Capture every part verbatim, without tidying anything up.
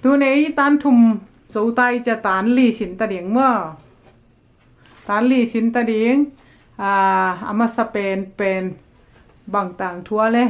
Tuni tan thum zo ta i cia, tan li sin ta ding maw? Tan li sin ta ding. A, a masa pen pen bang tangthu a le?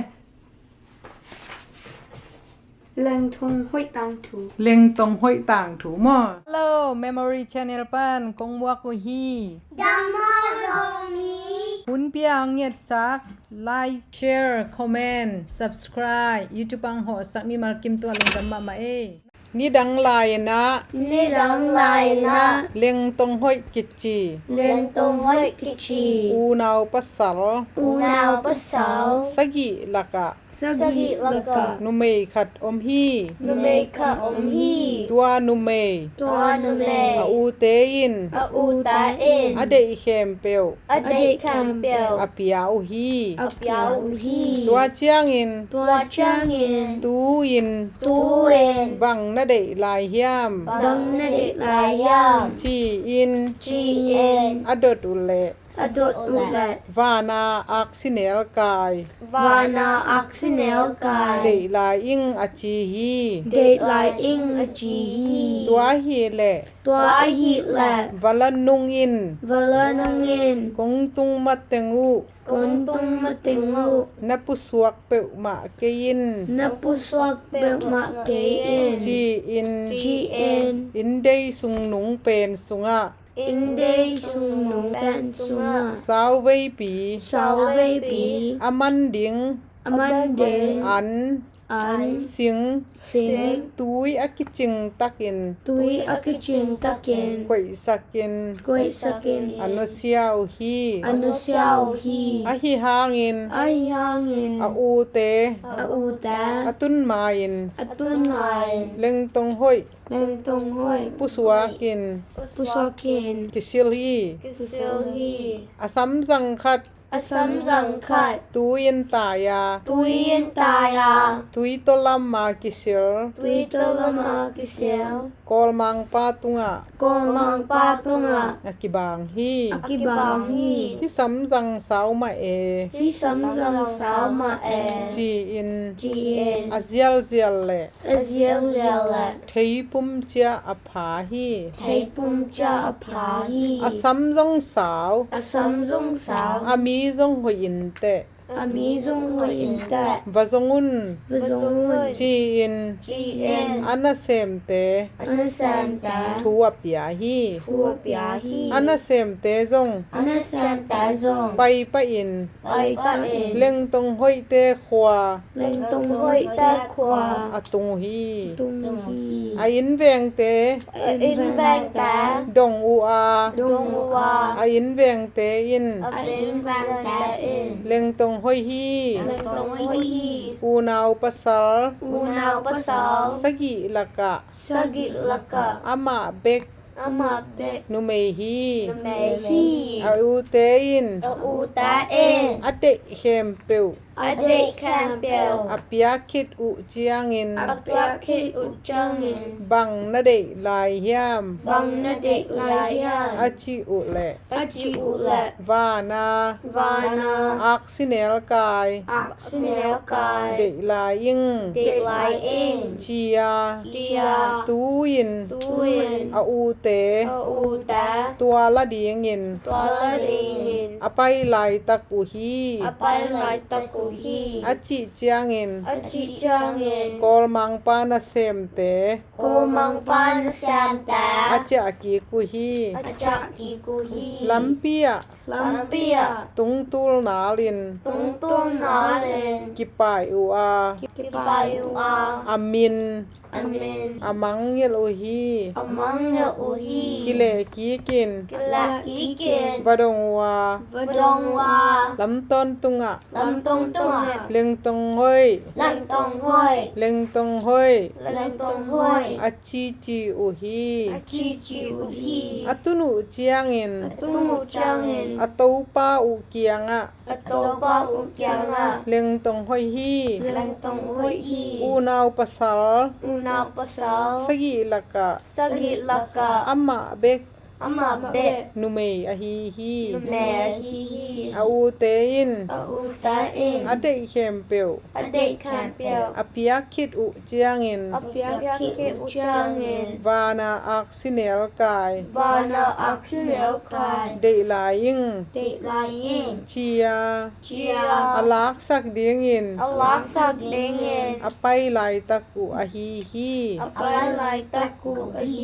Lengtong hoih tangthu. Lengtong hoih tangthu maw? Hello, Memory Channel pan kong muak uh hi. Dam maw Zomi? Hun pia ang ngetsak, like, share, comment, subscribe, YouTube ang hawhsak mimal kim tungah lungdam mahmah ei. Nidang lai-in ah, nidang lai-in ah, Lengtong hoih kici, Lengtong hoih kici, unau pasal, unau pasal, sagih lakah, sagih lakah, numei khat om hi. Numei khat om hi. Tua numei, tua numei, a ute in, a ute in, a deih khempeuh, a deih khempeuh, a pia uh hi. A pia uh hi. Tua ciangin, tua ciangin, tu-in, tu-in, bang na deih lai hiam? Bang na deih lai hiam? Ci-in, ci-in, a dot uh leh, a dot uh leh, vana aksi nelkai, vana aksi nelkai, deih lai ing a ci hi. Deih lai ing a ci hi. Tua ahih leh, tua ahih leh, va la nung in, va la nung in, kong tung mateng uh, kong tung mateng uh, na pusuak peuhmah kei in, na pusuak peuhmah kei in, ci-in, ci-in, inndei sung nung pen sungah, inndei sung nung pen sungah, sauveipi, sauveipi, a man ding, a man ding, an, an, sing, sing, tui a kicing takin, tui a kicing takin, koihsakin, koihsakin, a nusia uh hi. A nusia uh hi. Ahi hangin, ahi hangin, a ute, a ute, a tun ma-in, a tun ma-in, Lengtong hoih, Lengtong hoih, pusuakin, pusuakin, kisil hi. Kisil hi. A samzang khat, a samzang khat, tui-in tai-a, tui-in tai-a, tui tawlam a kisil, tui tawlam a kisil, Kawlmangpa tungah, Kawlmangpa tungah, a kibang hi. A kibang hi. Hih samzang sau mah e. Hih samzang sau mah e. Ci-in, ci-in, a zialzial leh, a zialzial leh, theipum ciah a pha hi. Theipum ciah a pha hi. A sam zong sau, a sam zong sau, a mi zong hoih inteh, a mi zong hoih inteh, va zong un, va zong un, ci-in, ci-in, a nasemte, a nasemte, thu a pia hi. Thu a pia hi. A nasemte zong, a nasemte zong, pai pahin, pai pahin, Lengtong hoihte khua, Lengtong hoihte khua, a tung uh hi. Tung uh hi. A innvengte, a innvengte, dong uh a, dong uh a, a innvengte in, a innvengte in, Lengtong hoih hi. Lengtong hoih hi. Unau pasal, unau pasal, sagih lakah, sagih lakah, amah bek, amah bek, numei hi. Numei hi. A ute in, a ute in, a deih khempeuh, a deih khempeuh, a piak khit uh ciangin, a piak khit uh ciangin, bang na deih lai hiam? Bang na deih lai hiam? A cih uh leh, a cih uh leh, vana, vana, aksi nelkai, aksi nelkai, deih lai ing, deih lai ing, ci-a, ci-a, tu-in, tu-in, a ute, a ute, tua la dingin, tua la dingin, a pai laitak uh hi. A pai laitak uh hi. A cih ciangin, a cih ciangin, Kawlmangpa nasemte, Kawlmangpa nasemte, a ciah kik uh hi. A ciah kik uh hi. Lampi ah, lampi ah, tungtul nalin, tungtul nalin, kipai uh a, kipai uh a, a min, a min, a mangngilh uh hi. A mangngilh uh hi. Kileh kikin, kileh kikin, va dong uh a, va dong uh a, lamtawn tungah, lamtawn tungah, Lengtong hoih, Lengtong hoih, Lengtong hoih, Lengtong hoih, a cici uh hi. A cici uh hi. A tun uh ciangin, a tun uh ciangin, a topa uh kiangah, a topa uh kiangah, Lengtong hoih hi. Lengtong hoih hi. Unau pasal, unau pasal, sagih lakah, sagih lakah, amah bek, amah bek numei ahi hi. Numei ahi hi. A ute in, a ute in, a deih khempeuh, a deih khempeuh, a piak khit uh ciangin, a piak khit uh ciangin, vana aksi nelkai, vana aksi nelkai, deih lai ing, deih lai ing, ci-a, ci-a, a laksak dingin, a laksak dingin, a pai laitak uh ahi hi. A pai laitak uh ahi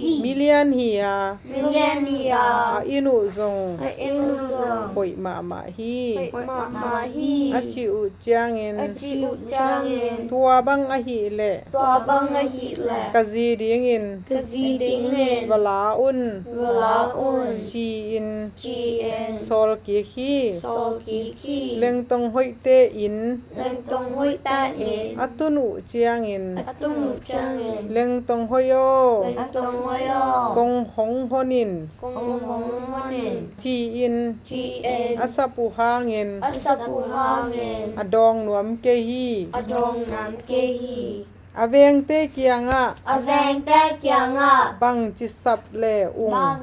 hi. Milian hi-a, milian hi-a, a inn uh zong, a inn uh zong, hoih mahmah hi, hoih mahmah hi, a cih uh ciangin, a cih uh ciangin, tua bang ahih leh, tua bang ahih leh, ka zi dingin, ka zi dingin, va la un, va la un, ci-in, ci-in, sawl kik hi. Sawl kik hi. Lengtong hoihte inn, lengtong hoihte inn, a tun uh ciangin, a tun uh ciangin, lengtong hoih aw, lengtong hoih aw, kong hong hon in, kong hong hon in, ci-in, ci-in, a sap uh hangin, a sap uh hangin, a dawng nuam kei hi. A dawng nuam kei hi. A vengte kiangah, a vengte kiangah, bangci sap le ung, bang,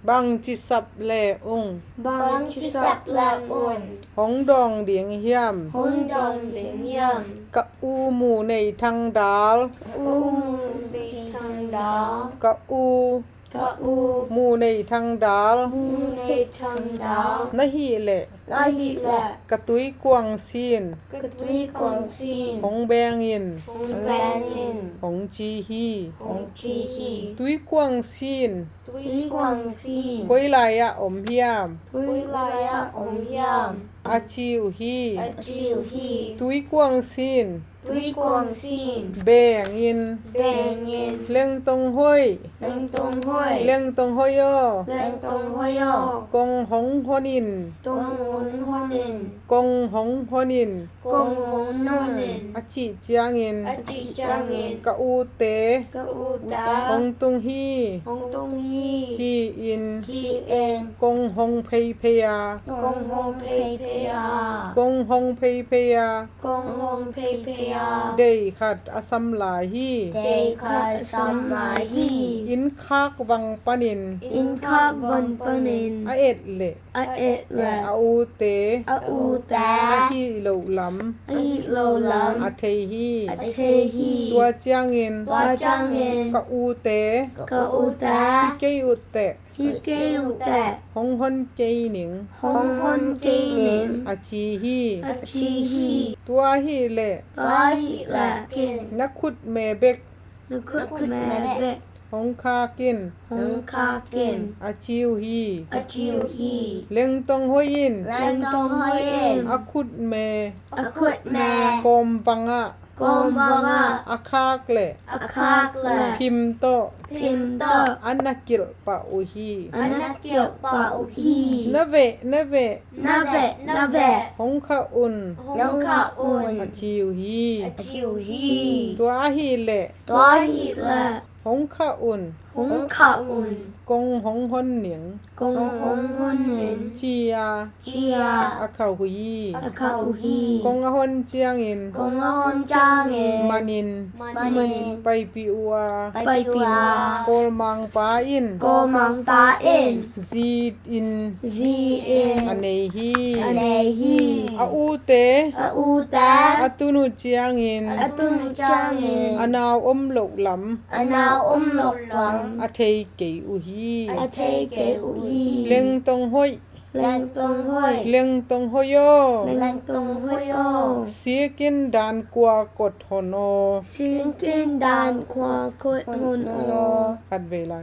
bangci sap le ung, bangci sap le ung, hong dawng ding hiam? Hong dawng ding hiam? Ka u Mu Nei Thang Dal, ka u Mu Nei Thang Dal, ka u, ka u Mu Nei Thang Dal, Mu Nei Thang Dal, na hih leh, na hih leh, ka tuikuang sin, ka tuikuang sin, hong beng in, hong beng in, hong ci hi. Hong ci hi. Tuikuang sin, tuikuang sin, koi lai-ah om hiam? Koi lai-ah om hiam? A ci uh hi. A ci uh hi. Tuikuang sin, tuikuang sin, beng in, beng in, lengtong hoih, lengtong hoih, lengtong hoih aw, lengtong hoih aw, kong hong hon in, kong hong hon in, kong hong hon in, kong hong hon in, a cih ciangin, a cih ciangin, ka ute, ka ute, hong tung hi, hong tung hi, ci-in, ci-in, kong hong pheiphei a, kong hong pheiphei a, kong hong pheiphei a, kong hong pheiphei a, dei khat a sam lai hi. Dei khat a sam lai hi. Inn khak vang panin, inn khak vang panin, a et leh, a et leh, a ute, a ute, a hih loh lam, a hih loh lam, a thei hi. A thei hi. Tua ciangin, tua ciangin, ka ute, ka ute, hih kei uh teh, hih kei uh teh, hong hon kei ning, hong hon kei ning, a ci hi. A ci hi. Tua ahih leh, tua ahih leh, na khutme bek, na khutme bek, hong khak in, hong khak in, a ci uh hi. A ci uh hi. Lengtong hoih in, lengtong hoih in, a khutme, a khutme, kawm vangah, kawm vangah, a khak leh, a khak leh, phim tawh, phim tawh, a na kilh pah uh hi. A na kilh pah uh hi. Na veh, na veh, na veh, na veh, hong khah un, hong khah un, a ci uh hi. A ci uh hi. Tua ahih leh, tua ahih leh, hong khah un, hong khah un, kong hong hon ning, kong hong hon ning, ci-a, ci-a, a khah uh hi. A khah uh hi. Kong a hon ciangin, kong a hon ciangin, manin, manin, paipih uh a, paipih uh a, kawlmangpa in, kawlmangpa in, zi in, zi in, a nei hi. A nei hi. A ute, a ute, a tun uh ciangin, a tun uh ciangin, a nau om loh lam, a nau om loh lam, a thei kei uh hi. A thei kei uh hi. Lengtong hoih, lengtong hoih, lengtong hoih aw, lengtong hoih aw, sikin dan kua kot hon aw, sikin dan kua kot hon aw. Khat vei la.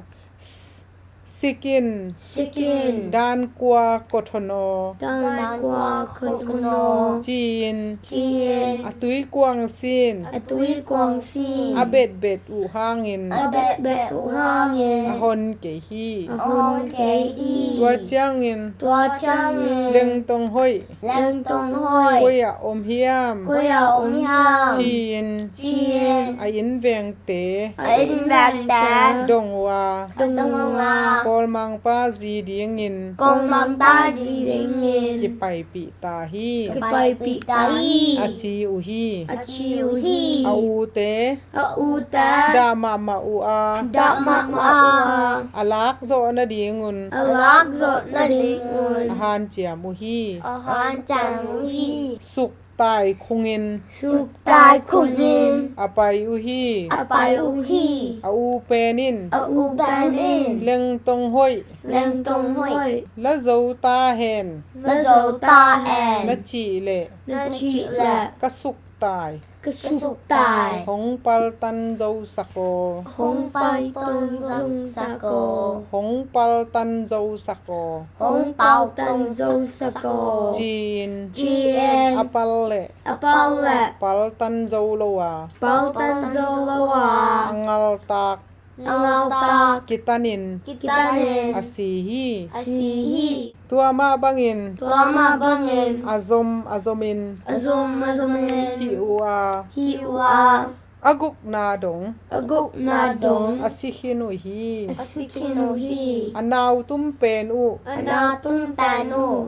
Sikin, sikin, dan kua kot hon aw, dan kua kot hon aw, ci-in, ci-in, a tuikuang sin, a tuikuang sin, a betbet uh hangin, a betbet uh hangin, a hon kei hi. A hon kei hi. Tua ciangin, tua ciangin, lengtong hoih, lengtong hoih, koi ah om hiam? Koi ah om hiam? Ci-in, ci-in, a inn vengte, a inn vengte, dong uh a, dong uh a, Kawlmangpa zi dingin, Kawlmangpa zi dingin kipaipih ta hi, kipaipih ta hi, a ci uh hi. A ci uh hi. A ute, a ute dah mahmah uh a, dah mahmah uh a, a lakzawh nadingun, a lakzawh nadingun a hanciam uh hi. A hanciam uh hi. Suktai khungin, suktai khungin a pai uh hi. A pai uh hi. A u pen in, a u pen in Lengtong Hoih, Lengtong Hoih la zo ta hen, la zo ta hen na cih leh, na cih leh ka suktai, ka suktai hong paltan zosak aw, hong paltan zosak aw, hong paltan zosak aw, hong paltan zosak aw, ci-in, ci-in a pal leh, a pal leh paltan zo lo a, paltan zo lo a, a ngaltak, a ngaltak kitanin, kitanin a si hi. A si hi. Tua mah bangin, tua mah bangin a zom a zomin, a zom a zomin hih uh a, hih uh a, a gukna dong, a gukna dong a si khin uh hi. A si khin uh hi. A nautum pen uh, a nautum pen uh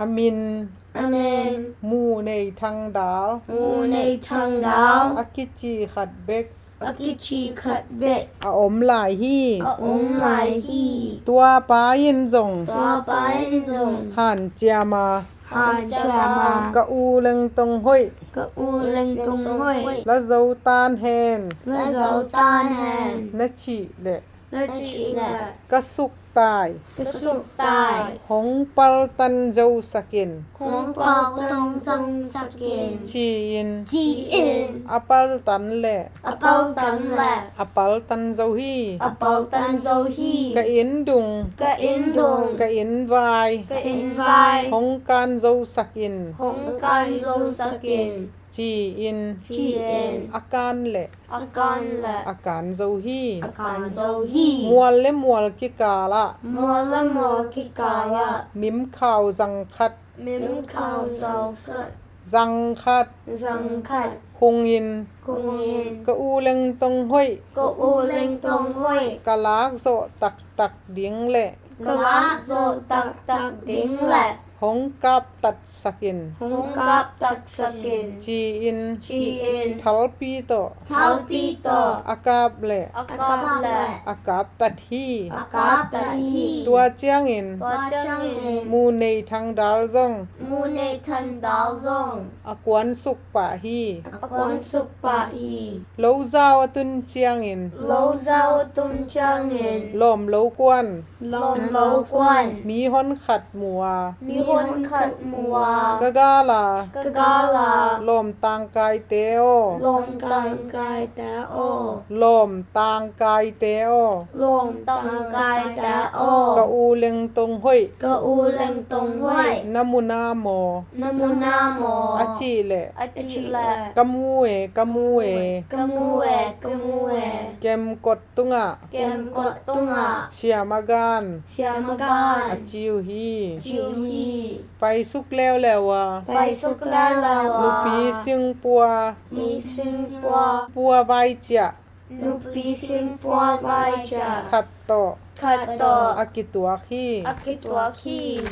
a min, a min Munei Thangdal, Munei Thangdal a kici khat bek, a kici khat bek a om lai hi. A om lai hi. Tua pa in zong, tua pa in zong hanciam a, hanciam a, ka u Lengtong Hoih, ka u Lengtong Hoih la zo tan hen, la zo tan hen na cih leh, na cih leh ka suktai, ka suktai hong paltan zosak in, hong paltan zosak in, ci-in, ci-in a paltan leh, a paltan leh a paltan zo hi. A paltan zo hi. Ka inn dung, ka inn dung, ka inn vai, ka inn vai hong kan zosak in, hong kan zosak in, ci-in, ci-in a kan leh, a kan leh a kan zo hi. A kan zo hi. Mual le mual kikal ah, mual le mual kikal ah mimkhau zang khat, mimkhau zang khat, zang khat, zang khat hungin, hungin ka u Lengtong Hoih, ka u Lengtong Hoih ka lakzawh taktak ding leh, ka lakzawh taktak ding leh hong kaptatsak in, hong kaptatsak in, ci-in, ci-in thalpi tawh, thalpi tawh a kap leh, a kap leh a kaptat hi. A kaptat hi. Tua ciangin, tua ciangin Munei Thangdal zong, Munei Thangdal zong a kuansuk pah hi. A kuansuk pah hi. Lozau a tun ciangin, lozau a tun ciangin lawm lo kuan, lawm lo kuan mihon khat mu a, mihon khat mu a, ka gal a, ka gal a, lawm tangkaite aw, lawm tangkaite aw, lawm tangkaite aw, lawm tangkaite aw, ka u Lengtong Hoih, ka u Lengtong Hoih na mu nam aw, na mu nam aw a cih leh, a cih leh ka mu e, ka mu e, ka mu e, ka mu e, kemkot tungah, kemkot tungah siam a gan, siam a gan a ci uh hi. Ci uh hi. Paisuk leuleu a, paisuk leuleu a, nupi singpua, nupi singpua, pua vaiciah, nupi singpua vaiciah khat tawh, khat tawh a kituak hi. A kituak hi.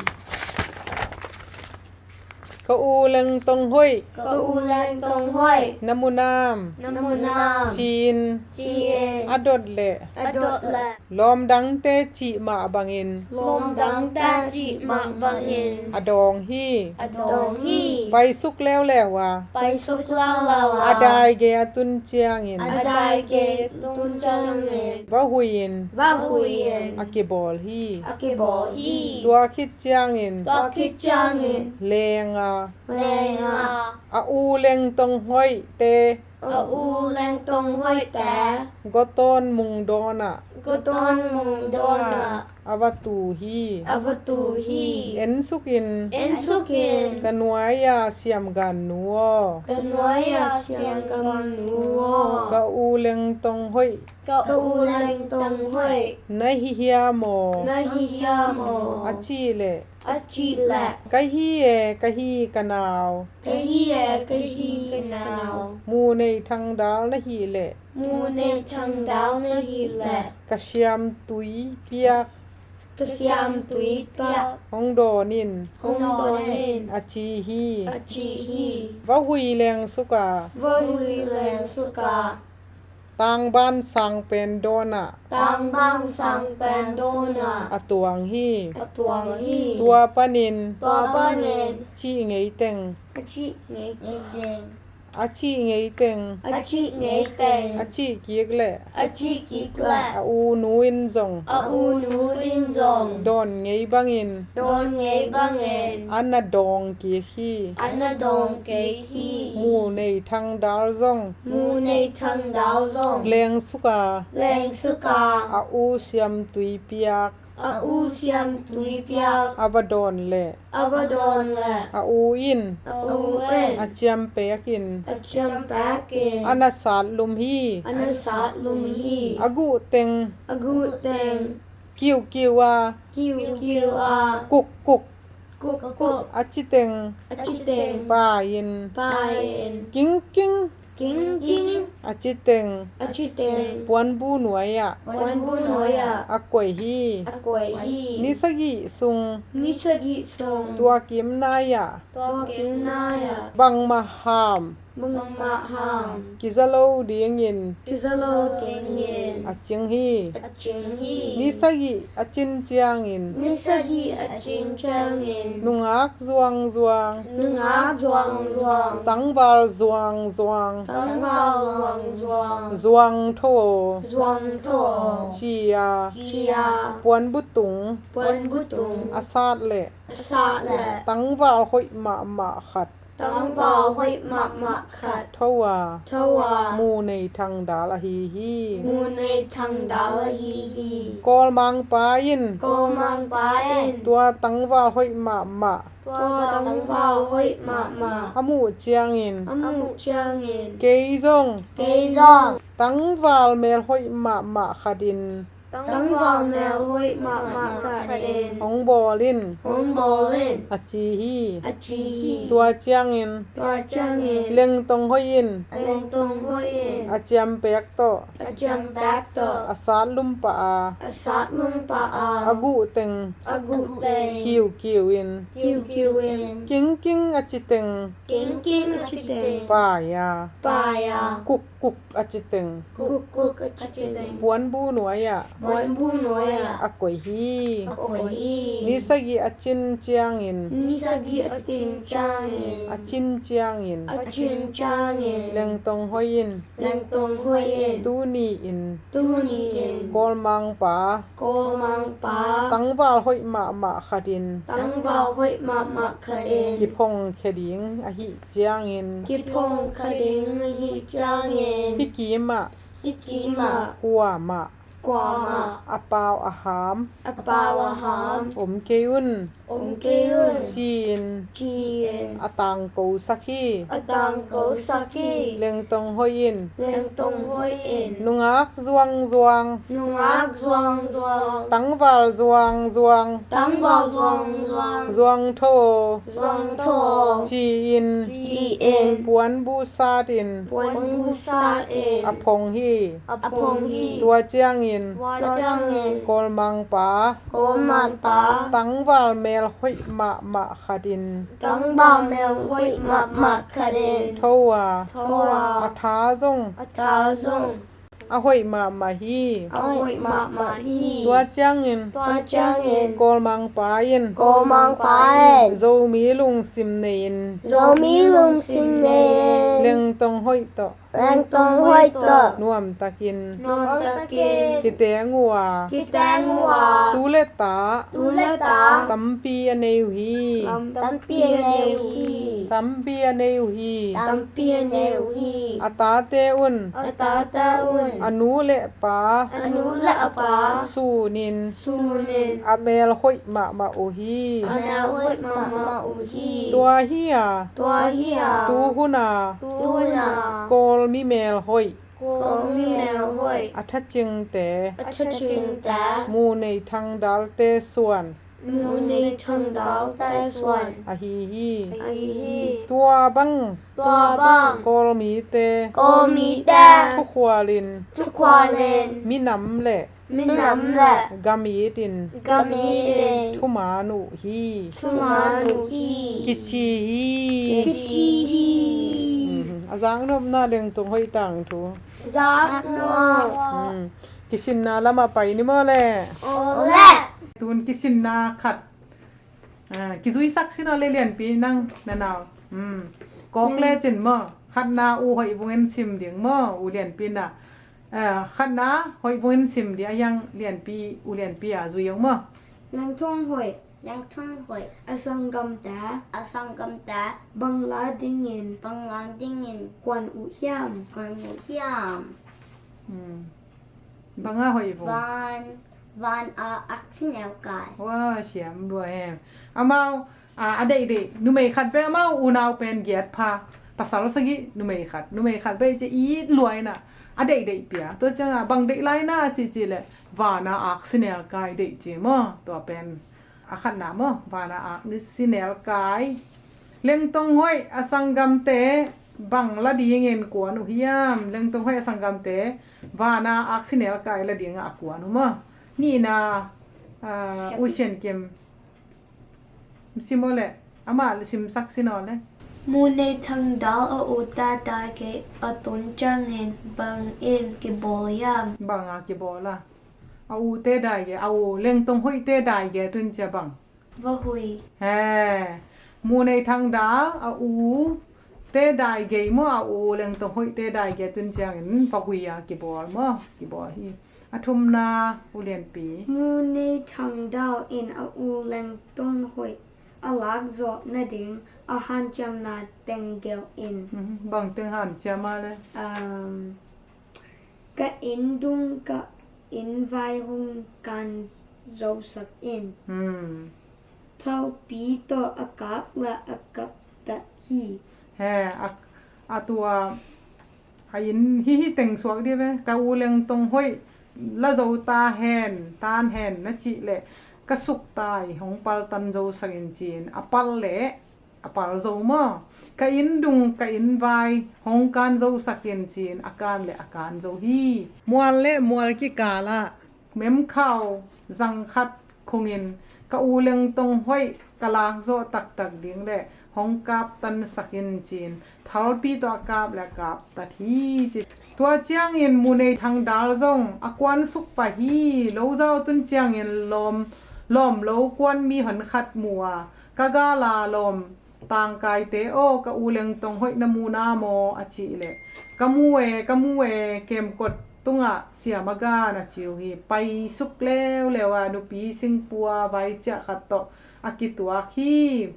Ka u Lengtong Hoih, ka u Lengtong Hoih na mu nam, na mu nam ci-in, ci-in a dot leh, a dot leh lawm dangte cih mah bangin, lawm dangte cih mah bangin a dawng hi. A dawng hi. Paisuk leuleu a, paisuk leuleu a, a daigei a tun ciangin, a daigei a tun ciangin va huih in, va huih in a kibawl hi. A kibawl hi. Tua khit ciangin, tua khit ciangin leng a, leng a, a u Lengtong Hoihte, a u Lengtong Hoihte Gawtawn Mung dawn ah, Gawtawn Mung dawn ah a va tu hi. A va tu hi. En suk in, en suk in, ka nuai-a siamgannu aw, ka nuai-a siamgannu aw, ka u Lengtong Hoih, ka u Lengtong Hoih na hi hiam aw, na hi hiam aw a cih leh, a cih leh, ka hi e, ka hi ka nau, ka hi e, ka hi ka nau, Munei Thangdal na hih leh, Munei Thangdal na hih leh, ka siamtui piak, Ka siam tuipiak. Hong dawn in. Hong dawn in. A ci hi. A ci hi. Va hui leng suk a. Va hui leng suk a. Tangban sang pen dawn ah. Tangban sang pen dawn ah. A tuang hi. A tuang hi. Tua panin. Tua panin. Cih ngei teng. A cih ngei teng. A cih ngei teng. A cih ngei teng. A cih kik leh. A cih kik leh. A u nu in zong. A u nu in zong. Dawn ngei bangin. Dawn ngei bangin. A na dawng kik hi. A na dawng kik hi. Mu Nei Thang Dal zong. Mu Nei Thang Dal zong. Leng suk a. Leng suk a. A u siam tuipiak. A u siam tuipiak. A va dawn leh. A va dawn leh. A u in. A u in. A ciam pek in. A ciam pek in. A na sat lum hi. A na sat lum hi. A guh teng. A guh teng. Kiu kiu a. Kiu kiu a. Kuk kuk. Kuk kuk. A ci teng. A ci teng. Pai in. Pai in. King king. King king. A ci teng. A ci teng. Puanbu nuai ah. Puanbu nuai ah. A koih hi. A koih hi. Ni sagih sung. Ni sagih sung. Tua kim nai ah. Tua kim nai ah. Bangmah ham. Bangmah ham. Kiza lo dingin. Kiza lo dingin. A cing hi. A cing hi. Ni sagih a cin ciangin. Ni sagih a cin ciangin. Nungak zuangzuang. Nungak zuangzuang. Tangval zuangzuang. Tangval zuangzuang. Zuangtho. Zuangtho. Ci a. Ci a. Puanbu tung. Puanbu tung. A sat leh. A sat leh. Tangval hoih mahmah khat. Tangval hoih mahmah khat. Tho a. Tho a. Mu Nei Thang Dal ahi hi. Mu Nei Thang Dal ahi hi. Kawlmangpa in. Kawlmangpa in. Tua tangval hoih mahmah. Tua tangval hoih mahmah. A muh ciangin. A muh ciangin. Kei zong. Kei zong. Tangval mel hoih mahmah khatin. Tangval mel hoih mahmah khatin. Hong bawl in. Hong bawl in. A ci hi. A ci hi. Tua ciangin. Tua ciangin. Lengtong hoih in. Lengtong hoih in. A ciam pek tawh. A ciam pek tawh. A sat lum pah a. A sat lum pah a. A guh teng. A guh teng. Kiu kiu in. Kiu kiu in. King king a ci teng. King king a ci teng. Pai a. Pai a. Kuk kuk a ci teng. Kuk kuk a ci teng. Puanbu nuai ah. Puanbu nuai ah. A koih hi. A koih hi. Ni sagih a cin ciangin. Ni sagih a cin ciangin. A cin ciangin. A cin ciangin. Lengtong hoih in. Lengtong hoih in. Tuni in. Tuni in. Kawlmangpa. Kawlmangpa. Tangval hoih mahmah khatin. Tangval hoih mahmah khatin. Kiphongkhia ding ahih ciangin. Kiphongkhia ding ahih ciangin. Hih kimah. Hih kimah. Kuamah. Kuamah. A pau a ham. A pau a ham. Om kei un. Om kei un. Ci-in. Ci-in. A tangkosak hi. A tangkosak hi. Lengtong hoih in. Lengtong hoih in. Nungak zuangzuang. Nungak zuangzuang. Tangval zuangzuang. Tangval zuangzuang. Zuangtho. Zuangtho. Ci-in. Ci-in. Puanbu satin. Puanbu satin. A phong hi. A phong hi. Tua ciangin. Tua ciangin. Kawlmangpa. Kawlmangpa. Tangval mel hoih mahmah khatin. Tangval mel hoih mahmah khatin. Tho a. Tho a. A tha zong. A tha zong. A hoih mahmah hi. A hoih mahmah hi. Tua ciangin. Tua ciangin. Kawlmangpa in. Kawlmangpa in. Zomi lungsim nei-in. Zomi lungsim nei-in. Lengtong hoih tawh. Lengtong hoih tawh. Nuamtakin. Nuamtakin. Kiteng uh a. Kiteng uh a. Tu le ta. Tu le ta. Tampi a nei uh hi. Tampi a nei uh hi. Tampi a nei uh hi. Tampi a nei uh hi. A tate un. A tate un. A nu le pa. A nu le a pa. Sunin. Sunin. A mel hoih mahmah uh hi. A mel hoih mahmah uh hi. Tua hi a. Tua hi a. Tu hun a. Tu hun a. Kawl mi mel hoih. Kawl mi mel hoih. A thacingte. A thacingte. Mu Nei Thang Dalte suan. Munei Thangdal Taisuan ahi hi. Ahi hi. Tua bang. Tua bang. Kawlmite. Kawlmite. Thukhualin. Thukhualin. Minam le. Minam le. Gamitin. Gamitin. Thuman uh hi. Thuman uh hi. Kici hi. Kici hi. A zaknopna Lengtong Hoih tangthu. Zaknop. Kisinna lamah pai ni maw le? Ole. Tun kisinna khat. Kizuisak sin aw le Lianpi nang na nau. Kawk le cin maw? Khatna U Hoih Vung in sim ding maw? U Lianpi na. Khatna Hoih Vung in sim ding a, hiang Lianpi, U Lianpi a zui ong maw? Lengtong Hoih. Lengtong Hoih. A sanggamte. A sanggamte. Bang la dingin. Bang la dingin. Kuan uh hiam. Kuan uh hiam. Banga Hoih Vung. Van, van a aksi neu kai. Wa, siam lua hem. Amau a deihdeih numei khat ve, amau unau pen giat pha. Pasal sagih numei khat. Numei khat ve ci it lua ina. A deihdeih pia. Tua cianga bang deih lai na ci ci le. Vana aksi nel kai deih ci maw. Tua pen a khatna maw, vana aksi nel kai. Lengtong Hoih a sanggamte bang la dingin kuan uh hiam? Lengtong Hoih a sanggamte vana aksi nel kai la dinga a kuan uh maw? Nihna, U Sian Kim. Sim aw le, amah simsak sin aw le. Munei Thangdal a ute daigei a tun ciangin bangin kibawl hiam? Banga kibawl a. A ute daigei, a u Lengtong Hoihte daigei a tun cia bang. Va hui. He. Munei Thangdal a ute daigei maw, a u Lengtong Hoihte daigei a tun ciangin va hui a kibawl maw? Kibawl hi. A thumna U Lianpi. Munei Thangdal in a u Lengtong Hoih a lakzawh nading a hanciamna teng gelh in. Bang teng hanciam a le? Ka inn dung ka inn vai hong kan zosak in. Thalpi tawh a kap le a kaptat hi. He, a tua a inn hi hi teng suak dih ve. Ka u Lengtong Hoih la zo ta hen, tan hen na cih leh ka suktai hong paltan zosak in ci-in a pal leh a pal zo maw? Ka inn dung ka inn vai hong kan zosak in ci-in a kan leh a kan zo hi. Mual le mual kikal ah memkhau zang khat khungin ka u Lengtong Hoih ka lakzawh taktak ding le hong kaptansak in ci-in thalpi tawh a kap le a kaptat hi ci. Tua ciangin Munei Thangdal zong a kuansuk pah hi. Lo zau tun ciangin lawm, lawm lo kuan mi hon khat mu a, ka gala lawm tangkaite aw, ka u Lengtong Hoih na mu na maw a cih leh ka mu e, ka mu e, kemkot tungah siam a gan a ci uh hi. Paisuk leuleu a nupi singpua vaiciah khat tawh a kituak hi.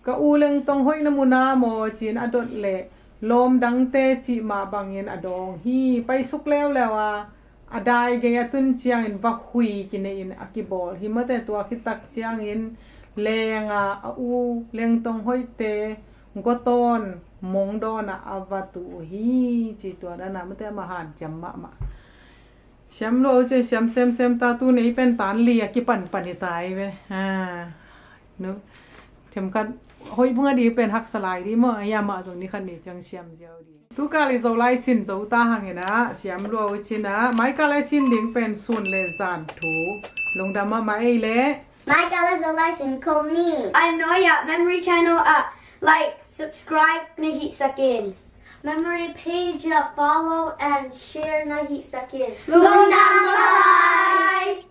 Ka u Lengtong Hoih na mu na maw ci-in a dot leh lawm dangte cih mah bangin a dawng hi. Paisuk leuleu a a daigei a tun ciangin va hui kinei in a kibawl hi. Mate tua khitak ciangin lenga a u Lengtong Hoihte gotawn mongdawn ah a va tu uh hi ci. Tua dana mate a mahan ciam mahmah. Siam lo ci siam semsem ta, tu nei pen tan li a kipanpan hi ta hi ve. Themkhat Hoih Vung a di pen haksa lai di maw, a yamah zong ni khat ni ciang siam ziau di. Tu kal i Zolai sin zo ta hangin ah siam lua uh cin ah, mai kal a sin ding pen sun le zan thu lungdam mahmah ei leh. Mai kal a Zolai sin khawm ni. Ai nawi ah Memory Channel ah like, subscribe na hihsak in. Memory page ah follow and share na hihsak in. Lungdam bye.